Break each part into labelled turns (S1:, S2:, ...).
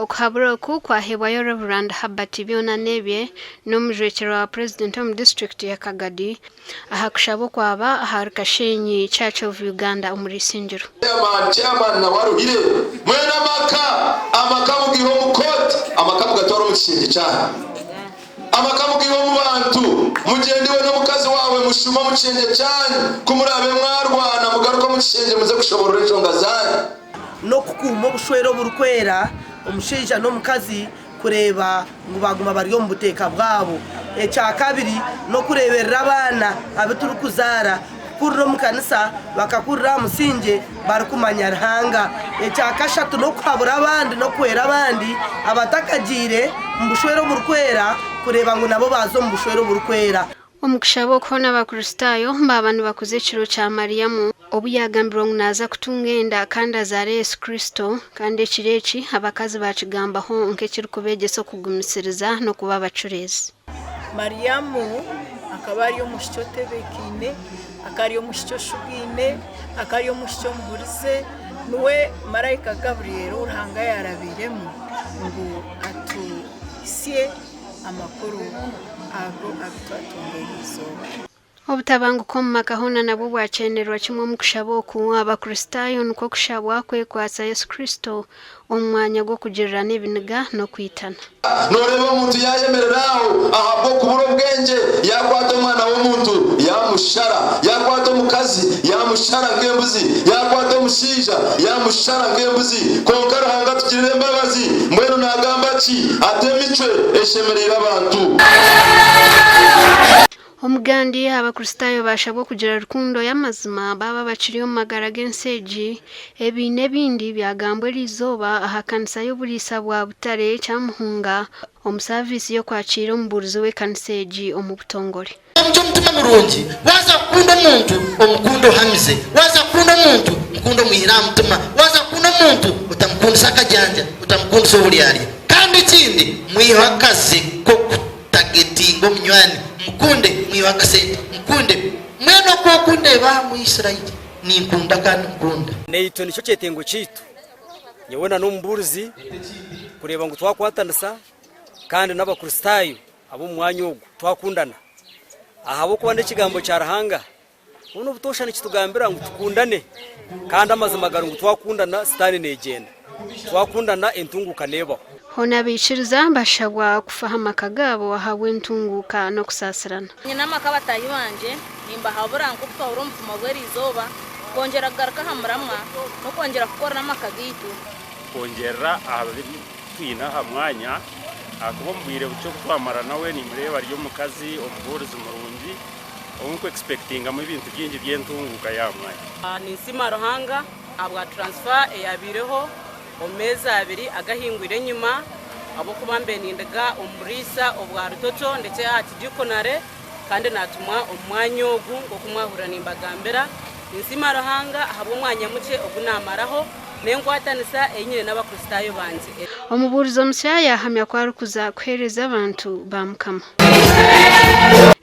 S1: Okuhabura oku kwahebwayo Rev. Herbert Byonanebye n'omujwekyerwa wa Purezidenti omu disiturikiti ya Kagadi aha kushaba okwaba ahari Kashenyi Church of Uganda omuri Isingiro.
S2: Chairman, chairman nawe aruhire. Mwena amaka, amaka mugaihe omu court, amaka mugatware omu kishengye kyanyu. Amaka mugaihe omu bantu, mugyende iwe n'omukazi waawe mushuume omu kishengye kyanyu, ku muraabe mwarwana mugaruke omu kishengye muze kushoborora enshonga zanyu.
S3: N'okukuuma obushwere oburikwera, omushaija n'omukazi kureeba ngu baaguma bari omu buteeka bwabo. Ekyakabiri, n'okureeberera abaana abu turikuzaara kukurira omu kanisa bakakurira aha musingye barikumanya Ruhanga. Ekyakashatu, n'okuhabura abandi n'okuhwera abandi abatakagiire omu bushwere oburikwera kureeba ngu nabo baaza omu bushwere oburikwera.
S1: Omu kushaba oku hoona Abakristaayo baaba nibakuza ekiro kya Mariamu obu yaagambirwa ngu naaza kutunga enda kandi azaare Yesu Kristo, kandi ekiro eki abakazi baakigambaho nk'ekirikubeegyesa okugumisiriza n'okuba abacureezi.
S4: Mariamu akaba ari omwishiki otebeekaine, akaba ari omwishiki oshugaine, akaba ari omwishiki omuhurize, niwe maraika Gaburieli ou Ruhanga yaarabiiremu ngu atuhitsye amakuru ago agu twatunga eri izooba.
S1: Obutabanguko omu maka hoona nabwo bwakyenderwa kimwe omu kushaba oku. Abakristaayo nikwo kushabwa kwekwatsa Yesu Kristo omu mwanya gw'okugirirana ebiniga n'okwitana.
S2: Nooreeba omuntu yaayemerera aho ahabw'okubura obwengye, yaakwata omwana w'omuntu yaamushara, yaakwata omukazi yaamushara nk'embuzi, yaakwata omushaija yaamushara nk'embuzi. Kwonka Ruhanga atugirira embabazi. Mbwenu naagamba ki? Ati emicwe eshemereire abantu.
S1: Omugandi, Abakristaayo baashabwa okugira rukundo y'amazima baaba bakiri omu magara g'ensi egi. Ebi n'ebindi byagambwa eriizooba aha kanisa y'oburiisa bwa Butare, Kyamuhunga, omu saaviisi y'okwakiira omubuurizi w'ekanisa egi omu butongore.
S5: Omucwe omutima murungi. Waaza kukunda omuntu, omukunde ohamize. Waaza kukunda omuntu, mukunde omwihire aha mutima. Waaza kukunda omuntu, otamukundisa akajanja, otamukundisa oburyarya. Kandi ekindi, mwiheho akaze k'okutagetinga omunywani. Mukunde, mwiheho akasente. Mukunde. Mbwenu oku okundeeba aha mu Israeli, ninkunda kandi nkunda.
S6: Naitwe nikyo kyetengo kyaitu, nyowe na n'omubuurizi, kureeba ngu twakwatanisa kandi n'Abakristaayo ab'omu mwanya ogu twakundana ahabw'okuba n'ekigambo kya Ruhanga hoona obutoosha nikitugambira ngu tukundane kandi amazima gari ngu twakundana sitaane neegyenda, twakundana entunguuka neebaho.
S1: Hoona abaikiriza bashabwa kufa aha maka gaabo ahabw'entunguuka n'okusaasirana.
S7: Nyine amaka bataahi bangye nimbahabura nk'oku twahurira omu butumwa bw'eriizooba kwongyera kugaruka aha muramwa n'okwongyera kukora n'amaka gaitu.
S8: Kwongyerera aha bi twine aha mwanya, ahakuba omu bwire bukye obu twamara nawe nimureeba ari omukazi omubuurizi murungi ou nkuexpectingamu ebintu bingi by'entunguuka y'aha mwanya.
S9: Ninsiima Ruhanga ahabwa transfer eyabaireho omu meezi abiri agahingwire enyima ahabw'okuba mbe nindiga omu buriisa obwa Rutoto ndekye aha kidikonare kandi natumwa omu mwanya ogu nk'oku mwahurira nimbagambira. Ninsiima Ruhanga ahabw'omwanya mukye ogu naamaraho n'enkwatanisa ei nyine n'Abakristaayo bangye.
S1: Omubuurizi omusya yaahamya ku arikuza kuheereza abantu ba Mukama.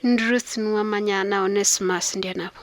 S1: Ndi Ruth Nuwamanya na Onesmus Ndyanabo.